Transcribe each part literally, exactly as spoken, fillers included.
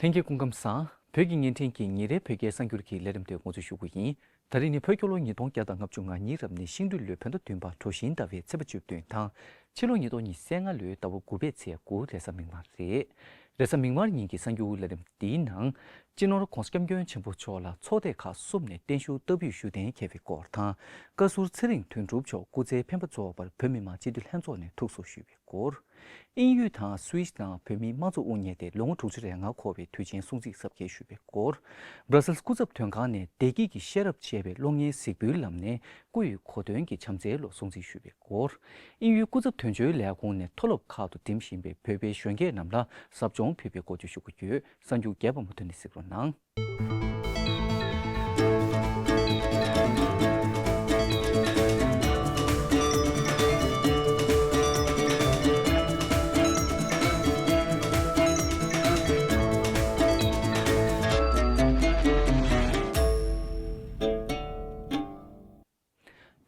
ལྷན་རྒྱས་སྐུ་ཁམས་བཟང་། བོད་ཀྱི་བརྙན་འཕྲིན་གྱི་ཉིན་རེའི་བོད་སྐད་གསར་འགྱུར་གྱི་ལས་རིམ་དེ་འགོ་འཛུགས་ཞུ་གི་ཡིན། ད་རིང་ནི་བོད་རྒྱལ་ལོ་ཉིས་སྟོང་བརྒྱ་དང་ལྔ་བཅུ་ང་གཉིས་རབ་གནས་ཤིང་སྦྲུལ་ལོའི་བོད་ཟླ་བདུན་པ་གྲོ་བཞིན་ཟླ་བའི་ཚེས་པ་བཅུ་བདུན་དང་། ཕྱི་ལོ་ཉིས་སྟོང་ཉི་ཤུ་རྩ་ལྔ་ལོའི་ཟླ་བ་དགུ་པའི་ཚེས་དགུ་རེས་གཟའ་མིག་དམར་རེད། རེས་གཟའ་མིག་དམར་ཉིན་གྱི་གསར་འགྱུར་ལས་རིམ་འདིའི་ནང་། སྤྱི་ནོར་༧གོང་ས་༧སྐྱབས་མགོན་ཆེན་པོ་མཆོག་ལ་ཚོགས་སྡེ་ཁག་གསུམ་ནས་བརྟན་བཞུགས་བསྟར་འབུལ་ཞུ་གཏན་འཁེལ་བའི་སྐོར་དང་། བཀའ་ཟུར་ཚེ་རིང་དོན་གྲུབ་མཆོག་སྐུ་ཚེའི་འཕེན་པ་རྫོགས་པར་བོད་མི་མང་སྤྱི་འཐུས་ལྷན་ཚོགས་ནས་ཐུགས་གསོ་ཞུས་པའི་སྐོར། དབྱིན་ཡུལ་དང་སུད་སི་ནང་བོད་མིའི་དམངས་གཙོ་དབུ་བརྙེས་ཏེ་ལོ་ངོ་དྲུག་ཅུ་རེ་ལྔ་འཁོར་བའི་དུས་ཆེན་སྲུང་བརྩི་གཟབ་རྒྱས་ཞུས་པའི་སྐོར། སྦྲ་སེལ་སྐུ་ཚབ་དོན་ཁང་ནས་བདེ་སྐྱིད་ཀྱི་ཤེས་རབ་ཅེས་པའི་གློག་བརྙན་གཟིགས་འབུལ་ལམ་ནས་སྐུ་ཡི་གོ་སྟོན་གྱི་བྱམས་བརྩེའི་ལོ་སྲུང་བརྩི་ཞུས་པའི་སྐོར། དབྱིན་ཡུལ་སྐུ་ཚབ་དོན་གཅོད་ལས་ཁུངས་ནས་མཐོ་སློབ་ཁག་ཏུ་འགྲིམ་བཞིན་པའི་བོད་པའི་གཞོན་སྐྱེས་རྣམས་ལ་ཟབ་སྦྱོང་ཕུལ་བའི་སྐོར་བཅས་ཞུ་གི་ཡོད། གསར་འགྱུར་རྒྱས་པ་མུ་མཐུད་ནས་གཟིགས་རོགས་གནང་།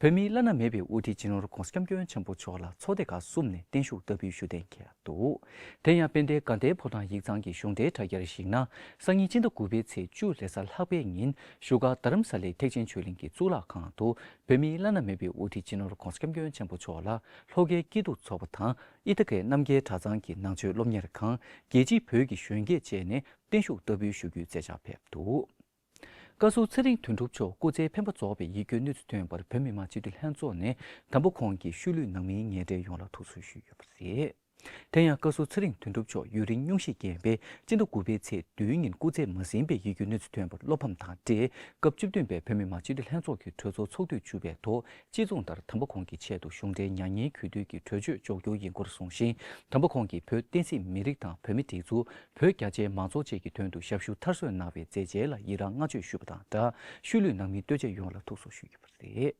བོད་མིའི་བླ་ན་མེད་པའི་དབུ་ཁྲིད་སྤྱི་ནོར་༧གོང་ས་༧སྐྱབས་མགོན་ཆེན་པོ་མཆོག་ལ་ཚོགས་སྡེ་ཁག་གསུམ་ནས་བརྟན་བཞུགས་བསྟར་འབུལ་ཞུ་གཏན་འཁེལ་འདུག་དེ་ཡང་དཔལ་ལྡན་དགའ་ལྡན་ཕོ་བྲང་ཡིག་ཚང་གི་གཞུང་འབྲེལ་དྲ་རྒྱར་གཞིགས་ན། སང་ཉིན་སྤྱི་ཟླ་དགུ་པའི་ཚེས་བཅུ་རེས་གཟའ་ལྷག་པའི་ཉིན་བཞུགས་སྒར་རྡ་རམ་ས་ལའི་ཐེག་ཆེན་ཆོས་གླིང་གི་གཙུག་ལག་ཁང་དུ་བོད་མིའི་བླ་ན་མེད་པའི་དབུ་ཁྲིད་སྤྱི་ནོར་༧གོང་ས་༧སྐྱབས་མགོན་ཆེན་པོ་མཆོག་ལ་ལྷོ་ཁའི་སྐྱིད་སྡུག་ཚོགས་པ་དང་ཨི་ཐ་ཁའི་རྣམ་རྒྱལ་གྲྭ་ཚང་གི་ནང་ཆོས་སློབ་གཉེར་ཁང་། རྒྱལ་སྤྱིའི་བོད་ཀྱི་གཞོན་སྐྱེས་བཅས་ནས་བརྟན་བཞུགས་བསྟར་འབུལ་ཞུ་རྒྱུའི་མཛད་འཆར་ཕེབས་འདུག་བཀའ་ཟུར་ཚེ་རིང་དོན་གྲུབ་མཆོག་སྐུ་ཚེའི་འཕེན་པ་རྫོགས་པའི་ཡིད་སྐྱོའི་གནས་ཚུལ་ཐོན་པར་བོད་མི་མང་སྤྱི་འཐུས་ལྷན་ཚོགས་ནས་དམ་པ་ཁོང་གི་ཤུལ་ལུས་ནང་མིའི་ངན་འབྲེལ་ཡོངས་ལ་ཐུགས་གསོ་ཞུས་ཡོད་པ་རེད། དེ་ཡང་བཀའ་ཟུར་ཚེ་རིང་དོན་གྲུབ་མཆོག་ཡུན་རིང་སྙུང་གཞིས་རྒན་པས་སྤྱི་ཟླ་དགུ་པའི་ཚེས་བདུན་ཉིན་སྐུ་ཚེ་མ་ཟིན་པའི་ཡིད་སྐྱོའི་གནས་ཚུལ་ཐོན་པར་བློ་ཕམ་དང་འབྲེལ་སྐབས་བཅུ་བདུན་པའི་བོད་མི་མང་སྤྱི་འཐུས་ལྷན་ཚོགས་ཀྱི་གྲོས་ཚོགས་ཚོགས་དུས་བཅུ་པའི་ཐོག་སྤྱི་མཚུངས་ལྟར་དམ་པ་ཁོང་གི་ཆེད་དུ་གཞུང་འབྲེལ་མྱ་ངན་གུས་འདུད་ཀྱི་གྲོས་ཆོད་འཇོག་རྒྱུ་ཡིན་སྐོར་གསུངས་ཤིང་། དམ་པ་ཁོང་གིས་བོད་བསྟན་སྲིད་མི་རིགས་དང་བོད་མི་སྒྲིག་འཛུགས། བོད་རྒྱ་ཆེའི་མང་ཚོགས་བཅས་ཀྱི་དོན་དུ་ཞབས་ཞུ་མཐར་སོན་གནང་བའི་མཛད་རྗེས་ལ་ཡི་རངས་བསྔགས་བརྗོད་ཞུས་པ་དང་སྦྲགས། ཤུལ་ལུས་ནང་མི་ལྟོ་ཆས་ཡོངས་ལ་ཐུགས་གསོ་ཞུས་ཡོད་པ་རེད།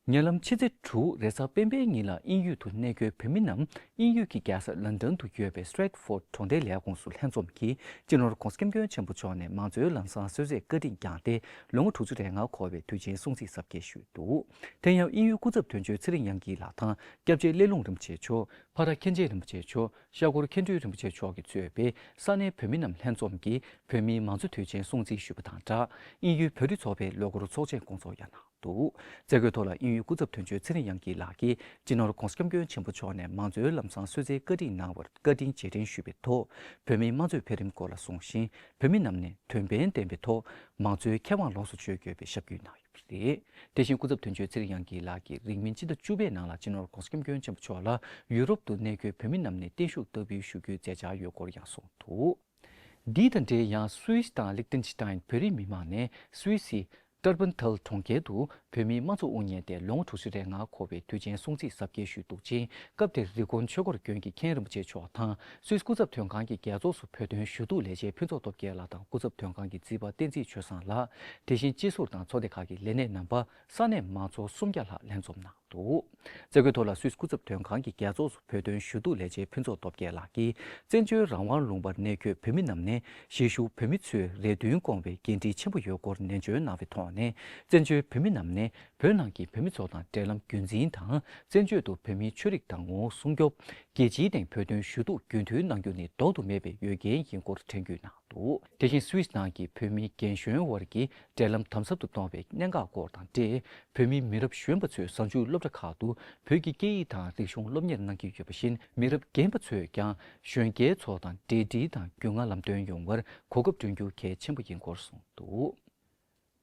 ཉེ་ལམ་ཕྱི་ཚེས་དྲུག་རེས་གཟའ་སྤེན་པའི་ཉིན་ལ་དབྱིན་ཡུལ་དུ་གནས་འཁོད་བོད་མི་རྣམས་དབྱིན་ཡུལ་གྱི་རྒྱལ་ས་ལན་ཌན་དུ་ཡོད་པའི་སི་ཊེ་ཊི་ཕོར་ཌི་གྲོང་སྡེའི་ལས་ཁུངས་སུ་ལྷན་འཛོམས་ཀྱིས་སྤྱི་ནོར་༧གོང་ས་༧སྐྱབས་མགོན་ཆེན་པོ་མཆོག་ནས་མང་གཙོའི་ལམ་བཟང་གསོལ་ཚིགས་བཀའ་དྲིན་བསྐྱངས་ཏེ་ལོ་ངོ་དྲུག་ཅུ་རེ་ལྔ་འཁོར་བའི་དུས་ཆེན་སྲུང་བརྩི་གཟབ་རྒྱས་ཞུས་འདུག་དེ་ཡང་དབྱིན་ཡུལ་སྐུ་ཚབ་དོན་གཅོད་ཚེ་རིང་དབྱངས་སྐྱིད་ལགས་དང་སྐྱབས་རྗེ་སླེ་ལུང་རིན་པོ་ཆེ་མཆོག་ཕ་ར་མཁན་ཆེན་རིན་པོ་ཆེ་མཆོག་ཤར་སྒོར་མཁན་སྤྲུལ་རིན་པོ་ཆེ་མཆོག་གིས་གཙོས་པའི་ས་གནས་བོད་མི་རྣམས་ལྷན་འཛོམས་ཀྱིས་བོད་མིའི་མང་གཙོ་དུས་ཆེན་སྲུང་བརྩི་ཞུས་པ་དང་སྦྲགས། དབྱིན་ཡུལ་བོད་རིགས་ཚོགས་པའི་ལོ་འཁོར་ཚོགས་ཆེན་སྐོང་ཚོགས་ཡང་གནང་འདུག་མཛད་སྒོའི་ཐོག་ལ་དབྱིན་ཡུལ་སྐུ་ཚབ་དོན་གཅོད་ཚེ་རིང་དབྱངས་སྐྱིད་ལགས་ཀྱིས་སྤྱི་ནོར་༧གོང་ས་༧སྐྱབས་མགོན་ཆེན་པོ་མཆོག་ནས་མང་གཙོའི་ལམ་བཟང་གསོལ་ཚིགས་བཀའ་དྲིན་གནང་བར་བཀའ་དྲིན་རྗེས་དྲན་ཞུས་པའི་ཐོག་བོད་མིའི་དམངས་གཙོའི་འཕེལ་རིམ་སྐོར་ལ་གསུངས་ཤིང་། བོད་མི་རྣམས་ནས་དོན་ཕན་ལྡན་པའི་ཐོག་མང་གཙོའི་ཁེ་དབང་ལོངས་སུ་སྤྱོད་དགོས་པའི་ཞབས་སྐུལ་གནང་ཡོད་པ་རེད། དེ་བཞིན་སྐུ་ཚབ་དོན་གཅོད་ཚེ་རིང་དབྱངས་སྐྱིད་ལགས་ཀྱིས་རིང་མིན་སྤྱི་ཟླ་བཅུ་པའི་ནང་ལ་སྤྱི་ནོར་༧གོང་ས་༧སྐྱབས་མགོན་ཆེན་པོ་མཆོག་ལ་ཡུ་རོབ་ཏུ་གནས་འཁོད་བོད་མི་རྣམས་ནས་བརྟན་བཞུགས་བསྟར་འབུལ་ཞུ་རྒྱུའི་མཛད་འཆར་ཡོད་སྐོར་ཡང་གསུངས་འདུག་འདི་དང་འབྲེལ་ཡང་སུད་སི་དང་ལིག་ཏེན་ཤི་ཏཱིན་བོད་རིགས་མི་མང་ནས་སུད་སི་ཊར་པན་ཐལ་གྲོང་ཁྱེར་དུ་བོད་མིའི་དམངས་གཙོ་དབུ་བརྙེས་ཏེ་ལོ་ངོ་དྲུག་ཅུ་རེ་ལྔ་འཁོར་བའི་དུས་ཆེན་སྲུང་བརྩི་གཟབ་རྒྱས་ཞུས་འདུག་ཅིང་། སྐབས་དེར་རི་ཀོན་ཆོས་འཁོར་དགོན་གྱི་མཁན་རིན་པོ་ཆེ་མཆོག་དང་སུད་སི་སྐུ་ཚབ་དོན་ཁང་གི་རྒྱལ་ཚོགས་སུ་བོད་དོན་ཞུ་གཏུག་ལས་བྱེད་ཕུན་ཚོགས་སྟོབས་རྒྱལ་ལགས་དང་སྐུ་ཚབ་དོན་ཁང་གི་རྩིས་པ་བསྟན་འཛིན་ཆོས་བཟང་ལགས། དེ་བཞིན་སྤྱི་ཟུར་དང་ཚོགས་སྡེ་ཁག་གི་ལས་སྣེ་རྣམ་པ་ས་གནས་མང་ཚོགས་སུམ་བརྒྱ་ལྷག་ལྷན་འཛོམས་གནང་འདུག་མཛད་སྒོའི་ཐོག་ལ་སུད་སི་སྐུ་ཚབ་དོན་ཁང་གི་རྒྱལ་ཚོགས་སུ་བོད་དོན་ཞུ་གཏུག་ལས་བྱེད་ཕུན་ཚོགས་སྟོབས་རྒྱལ་ལགས་ཀྱིས་བཙན་བྱོལ་རང་དབང་ལུང་པར་གནས་འཁོད་བོད་མི་རྣམས་ནས་གཞིས་བཞུགས་བོད་མི་ཚོའི་རེ་འདུན་སྐོང་བའི་འགན་འཁྲི་ཆེན་པོ་ཡོད་སྐོར་ནན་བརྗོད་གནང་བའི་ཐོག་ནས། བཙན་བྱོལ་བོད་མི་རྣམས་ནས་བོད་ནང་གི་བོད་མི་ཚོ་དང་འབྲེལ་ལམ་རྒྱུན་འཛིན་དང་། བཙན་བྱོལ་དུ་བོད་མིའི་ཆོས་རིག་དང་ངོ་བོ་སྲུང་སྐྱོབ། རྒྱལ་སྤྱིའི་སྟེང་བོད་དོན་ཞུ་གཏུག་རྒྱུན་མཐུད་གནང་རྒྱུ་ནི་ལྡོག་ཏུ་མེད་པའི་འོས་འགན་ཡིན་སྐོར་དྲན་སྐུལ་གནང་འདུག་དེ་བཞིན་སུད་སི་ནང་གི་བོད་མི་རྒན་གཞོན་དབར་གྱི་འབྲེལ་ལམ་དམ་ཟབ་ཏུ་གཏོང་བའི་གནད་འགག་སྐོར་དང་འབྲེལ། བོད་མི་མི་རབས་གཞོན་པ་ཚོས་གཟའ་མཇུག་སློབ་གྲྭ་ཁག་ཏུ་བོད་ཀྱི་སྐད་ཡིག་དང་རིག་གཞུང་སློབ་གཉེར་གནང་གི་ཡོད་པ་བཞིན། མི་རབས་རྒན་པ་ཚོས་ཀྱང་གཞོན་སྐྱེས་ཚོ་དང་འབྲེལ་འདྲིས་དང་རྒྱུས་མངའ་ལམ་སྟོན་ཡོང་བར་གོ་སྐབས་བསྐྲུན་རྒྱུ་གལ་ཆེན་པོ་ཡིན་སྐོར་གསུངས་འདུག་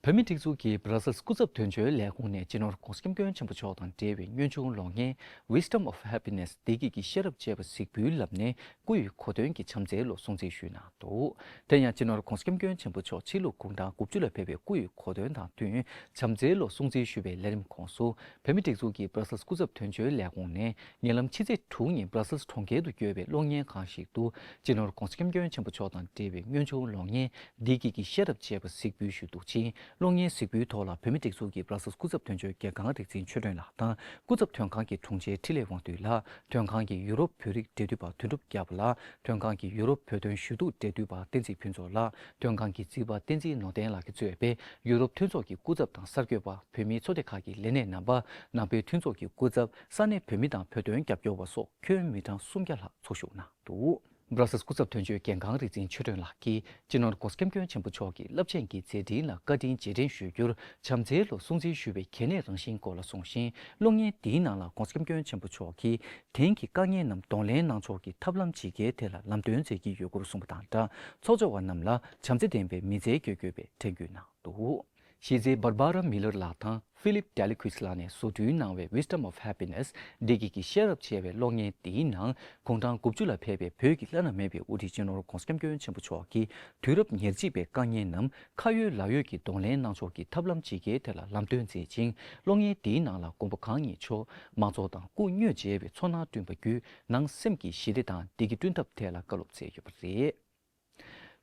བོད་མིའི་སྒྲིག་འཛུགས་ཀྱི་Brussels་སྐུ་ཚབ་དོན་གཅོད་ལས་ཁུངས་ནས་སྤྱི་ནོར་༧གོང་ས་༧སྐྱབས་མགོན་ཆེན་པོ་མཆོག་དང་འབྲེལ་བའི་དངོས་བྱུང་གློག་བརྙན་Wisdom of Happiness བདེ་སྐྱིད་ཀྱི་ཤེས་རབ་ཅེས་པ་གཟིགས་འབུལ་ལམ་ནས་སྐུ་ཡི་གོ་སྟོན་གྱི་བྱམས་བརྩེའི་ལོ་སྲུང་བརྩི་ཞུས་གནང་འདུག་དེ་ཡང་སྤྱི་ནོར་༧གོང་ས་༧སྐྱབས་མགོན་ཆེན་པོ་མཆོག་ཕྱི་ལུགས་དགུང་གྲངས་དགུ་བཅུ་ལ་ཕེབས་པའི་སྐུ་ཡི་གོ་སྟོན་དང་བསྟུན་བྱམས་བརྩེའི་ལོ་སྲུང་བརྩི་ཞུ་བའི་ལས་རིམ་ཁོངས་སུ། བོད་མིའི་སྒྲིག་འཛུགས་ཀྱི་Brussels་སྐུ་ཚབ་དོན་གཅོད་ལས་ཁུངས་ནས་ཉེ་ལམ་ཕྱི་ཚེས་དྲུག་ཉིན་Brussels་གྲོང་ཁྱེར་དུ་ཡོད་པའི་གློག་བརྙན་ཁང་ཞིག་ཏུ། སྤྱི་ནོར་༧གོང་ས་༧སྐྱབས་མགོན་ཆེན་པོ་མཆོག་དང་འབྲེལ་བའི་དངོས་བྱུང་གློག་བརྙན་བདེ་སྐྱིད་ཀྱི་ཤེས་རབ་ཅེས་པ་གཟིགས་འབུལ་ཞུས་འདུག་ཅིང་། གློག་བརྙན་གཟིགས་འབུལ་ཐོག་ལ་བོད་མིའི་སྒྲིག་འཛུགས་ཀྱི་Brussels་སྐུ་ཚབ་དོན་གཅོད་རྒྱལ་ཁང་རིག་འཛིན་ཆོས་སྒྲོན་ལགས་དང་། སྐུ་ཚབ་དོན་ཁང་གི་དྲུང་ཆེ་འཕྲིན་ལས་དབང་འདུས་ལགས། དོན་ཁང་གི་ཡུ་རོབ་བོད་རིགས་འབྲེལ་མཐུད་པ་དོན་གྲུབ་རྒྱལ་པོ་ལགས། དོན་ཁང་གི་ཡུ་རོབ་བོད་དོན་ཞུ་གཏུག་འབྲེལ་མཐུད་པ་བསྟན་འཛིན་ཕུན་ཚོགས་ལགས། དོན་ཁང་གི་རྩིས་པ་བསྟན་འཛིན་ནོར་བསྟན་ལགས་ཀྱིས་གཙོས་པའི་ཡུ་རོབ་མཐུན་ཚོགས་ཀྱི་སྐུ་ཚབ་དང་གསར་འགོད་པ། བོད་མིའི་ཚོགས་སྡེ་ཁག་གི་ལས་སྣེ་རྣམ་པ། ནང་པའི་མཐུན་ཚོགས་ཀྱི་སྐུ་ཚབ། ས་གནས་བོད་མི་དང་བོད་དོན་རྒྱབ་སྐྱོར་བ་སོགས་ཁྱོན་མི་གྲངས་སུམ་བརྒྱ་ལྷག་ཚོགས་ཞུགས་གནང་འདུག་སྦྲ་སལ་སྐུ་ཚབ་དོན་གཅོད་རྒན་ཁང་རིག་འཛིན་ཆོས་སྒྲོན་ལགས་ཀྱིས་སྤྱི་ནོར་༧གོང་ས་༧སྐྱབས་མགོན་ཆེན་པོ་མཆོག་གི་རླབས་ཆེན་གྱི་མཛད་འཕྲིན་ལ་བཀའ་དྲིན་རྗེས་དྲན་ཞུ་རྒྱུར་བྱམས་བརྩེའི་བློ་སྲུང་བརྩི་ཞུ་བའི་གལ་གནད་རང་བཞིན་སྐོར་ལ་གསུངས་ཤིང་། གློག་བརྙན་འདིའི་ནང་ལ་༧གོང་ས་༧སྐྱབས་མགོན་ཆེན་པོ་མཆོག་གིས་དེང་གི་དཀའ་ངལ་རྣམས་གདོང་ལེན་གནང་ཕྱོགས་ཀྱི་ཐབས་ལམ་ཇི་དགེའི་ཐད་ལ་ལམ་སྟོན་མཛད་ཀྱི་ཡོད་སྐོར་གསུངས་པ་དང་སྦྲགས། ཚོགས་བཅར་བ་རྣམས་ལ་བྱམས་བརྩེ་ལྡན་པའི་མི་ཚེ་སྐྱེལ་དགོས་པའི་དྲན་སྐུལ་གནང་འདུག་གཞི་རྩའི་Barbara Miller ལགས་དང་Philip Dallequist ལགས་ནས་བཟོ་སྐྲུན་གནང་བའི་Wisdom of Happiness བདེ་སྐྱིད་ཀྱི་ཤེས་རབ་ཅེས་པའི་གློག་བརྙན་འདིའི་ནང་དགུང་གྲངས་དགུ་བཅུ་ལ་ཕེབས་པའི་བོད་ཀྱི་བླ་ན་མེད་པའི་དབུ་ཁྲིད་སྤྱི་ནོར་༧གོང་ས་༧སྐྱབས་མགོན་ཆེན་པོ་མཆོག་གིས་དུས་རབས་ཉེར་གཅིག་པའི་དཀའ་ངལ་རྣམས་ཁ་ཡོད་ལག་ཡོད་ཀྱིས་གདོང་ལེན་གནང་ཕྱོགས་ཀྱི་ཐབས་ལམ་ཇི་དགེའི་ཐད་ལ་ལམ་སྟོན་མཛད་ཅིང་། གློག་བརྙན་འདིའི་ནང་ལ་མགོན་པོ་གང་ཉིད་མཆོག་མང་ཚོགས་དང་སྐུ་དངོས་མཇལ་བའི་ཚོར་སྣང་བསྐྲུན་པ་བརྒྱུད་ནང་སེམས་ཀྱི་ཞི་བདེ་དང་བདེ་སྐྱིད་བསྐྲུན་ཐབས་ཐད་ལ་བཀའ་སློབ་སྩལ་ཡོད་པ་རེད།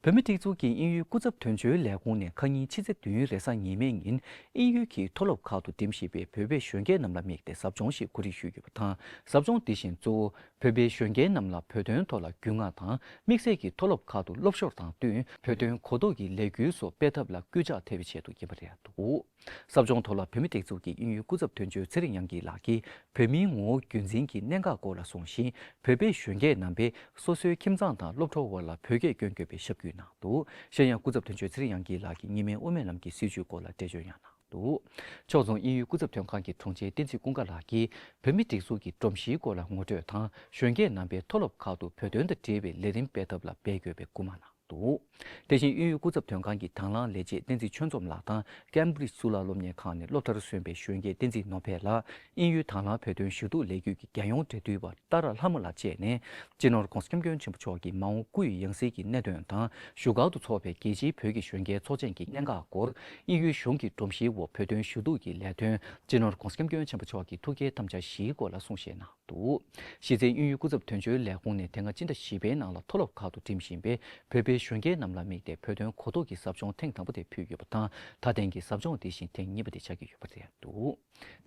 བོད་མིའི་སྒྲིག་འཛུགས་ཀྱི་དབྱིན་ཡུལ་སྐུ་ཚབ་དོན་གཅོད་ལས་ཁུངས་ནས་ཁ་ཉིན་ཕྱི་ཚེས་བདུན་རེས་གཟའ་ཉི་མའི་ཉིན་དབྱིན་ཡུལ་གྱི་མཐོ་སློབ་ཁག་ཏུ་འགྲིམ་བཞིན་པའི་བོད་པའི་གཞོན་སྐྱེས་རྣམས་ལ་དམིགས་ཏེ་ཟབ་སྦྱོང་ཞིག་གོ་སྒྲིག་ཞུས་ཡོད་པ་དང་། ཟབ་སྦྱོང་འདི་བཞིན་གཙོ་བོ་བོད་པའི་གཞོན་སྐྱེས་རྣམས་ལ་བོད་དོན་ཐོག་ལ་རྒྱུས་མངའ་དང་། དམིགས་བསལ་གྱིས་མཐོ་སློབ་ཁག་ཏུ་སློབ་ཞོར་དང་བསྟུན་བོད་དོན་གོ་རྟོགས་ཀྱི་ལས་འགུལ་སོགས་སྤེལ་ཐབས་ལ་སྐུལ་ལྕག་ཐེབས་པའི་ཆེད་དུ་ཡིན་པ་རེད་འདུག་ཟབ་སྦྱོང་ཐོག་ལ་བོད་མིའི་སྒྲིག་འཛུགས་ཀྱི་དབྱིན་ཡུལ་སྐུ་ཚབ་དོན་གཅོད་ཚེ་རིང་དབྱངས་སྐྱིད་ལགས་ཀྱིས་བོད་མིའི་ངོ་བོ་རྒྱུན་འཛིན་གྱི་གནད་འགག་སྐོར་ལ་གསུངས་ཤིང་། བོད་པའི་གཞོན་སྐྱེས་རྣམ་པས་སོ་སོའི་ཁྱིམ་ཚང་དང་སློབ་གྲོགས་བར་ལ་བོད་སྐད་སྐྱོན་དགོས་པའི་ཞབས་སྐུལ་གནང་འདུག་གཞན་ཡང་སྐུ་ཚབ་དོན་གཅོད་ཚེ་རིང་དབྱངས་སྐྱིད་ལགས་ཀྱིས་ཉི་མའི་དབུ་མའི་ལམ་གྱི་སྲིད་བྱུས་སྐོར་ལ་འགྲེལ་བརྗོད་ཡང་གནང་འདུག་ཕྱོགས་མཚུངས་དབྱིན་ཡུལ་སྐུ་ཚབ་དོན་ཁང་གི་དྲུང་ཆེ་བསྟན་འཛིན་ཀུན་དགའ་ལགས་ཀྱིས་བོད་མིའི་སྒྲིག་འཛུགས་ཀྱི་སྒྲོམ་གཞིའི་སྐོར་ལ་ངོ་སྤྲོད་དང་། གཞོན་སྐྱེས་རྣམ་པས་མཐོ་སློབ་ཁག་ཏུ་བོད་དོན་དང་འབྲེལ་བའི་ལས་རིམ་སྤེལ་ཐབས་ལ་འབད་དགོས་པའི་སྐུལ་མ་གནང་འདུག་དེ་བཞིན་དབྱིན་ཡུལ་སྐུ་ཚབ་དོན་ཁང་གི་དང་བླངས་ལས་བྱེད་བསྟན་འཛིན་ཆོས་འཛོམས་ལགས་དང་། ཀེམ་བྷི་རིཇ་གཙུག་ལག་སློབ་གཉེར་ཁང་ནས་སློབ་མཐར་སོན་པའི་གཞོན་སྐྱེས་བསྟན་འཛིན་ནོར་འཕེལ་ལགས། དབྱིན་ཡུལ་དང་བླངས་བོད་དོན་ཞུ་གཏུག་ལས་འགུལ་གྱི་རྒྱལ་ཡོངས་འབྲེལ་མཐུད་པ་ཏཱ་ར་ལྷ་མོ་ལགས་བཅས་ནས། སྤྱི་ནོར་༧གོང་ས་༧སྐྱབས་མགོན་ཆེན་པོ་མཆོག་གི་མ་འོངས་སྐུ་ཡི་ཡང་སྲིད་ཀྱི་གནད་དོན་དང་། བཞུགས་སྒར་དུ་འཚོགས་པའི་རྒྱལ་སྤྱིའི་བོད་ཀྱི་གཞོན་སྐྱེས་ཚོགས་ཆེན་གྱི་གནད་འགག་སྐོར། དབྱིན་ཡུལ་གཞུང་གི་སྒྲོམ་གཞིའི་འོག་བོད་དོན་ཞུ་གཏུག་གི་ལས་དོན། སྤྱི་ནོར་༧གོང་ས་༧སྐྱབས་མགོན་ཆེན་པོ་མཆོག་གི་ཐུགས་བསྐྱེད་དམ་བཅའ་བཞིའི་སྐོར་ལ་གསུང་བཤད་གནང་འདུག་གཞི་རྩའི་དབྱིན་ཡུལ་སྐུ་ཚབ་དོན་གཅོད་ལས་ཁུངས་ནས་དེ་སྔ་སྤྱི་ཟླ་བཞི་པའི་ནང་ལ་མཐོ་སློབ་ཁག་ཏུ་འགྲིམ་བཞིན་པའི་བོད་པའི་གཞོན་སྐྱེས་རྣམས་ལ་དམིགས་ཏེ་བོད་དོན་གོ་རྟོགས་ཀྱི་ཟབ་སྦྱོང་ཐེངས་དང་པོ་དེ་ཕུལ་ཡོད་པ་དང་། ད་ཐེངས་ཀྱི་ཟབ་སྦྱོང་འདི་བཞིན་ཐེངས་གཉིས་པ་དེ་ཆགས་ཀྱི་ཡོད་པ་རེད་འདུག་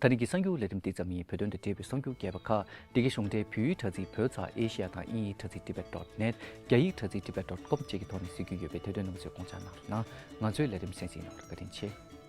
ད་རིང་གི་གསར་འགྱུར་ལས་རིམ་འདི་ཙམ་ཡིན། བོད་དོན་དང་འབྲེལ་བའི་གསར་འགྱུར་རྒྱས་པ་ཁག་འདི་གའི་གཞུང་འབྲེལ་བོད་ཡིག་དྲ་ཚིགས་བོད་ཚགས་ཨེ་ཤེ་ཡ་དང་དབྱིན་ཡིག་དྲ་ཚིགས་tibet dot net། རྒྱ་ཡིག་དྲ་ཚིགས་tibet dot com་བཅས་ཀྱི་ཐོག་ནས་གཟིགས་རྒྱུ་ཡོད་པས་དེ་དོན་རྣམས་ཚོས་དགོངས་འཇགས་གནང་རོགས་གནང་། ང་ཚོའི་ལས་རིམ་གསན་གཟིགས་གནང་བར་བཀའ་དྲིན་ཆེ།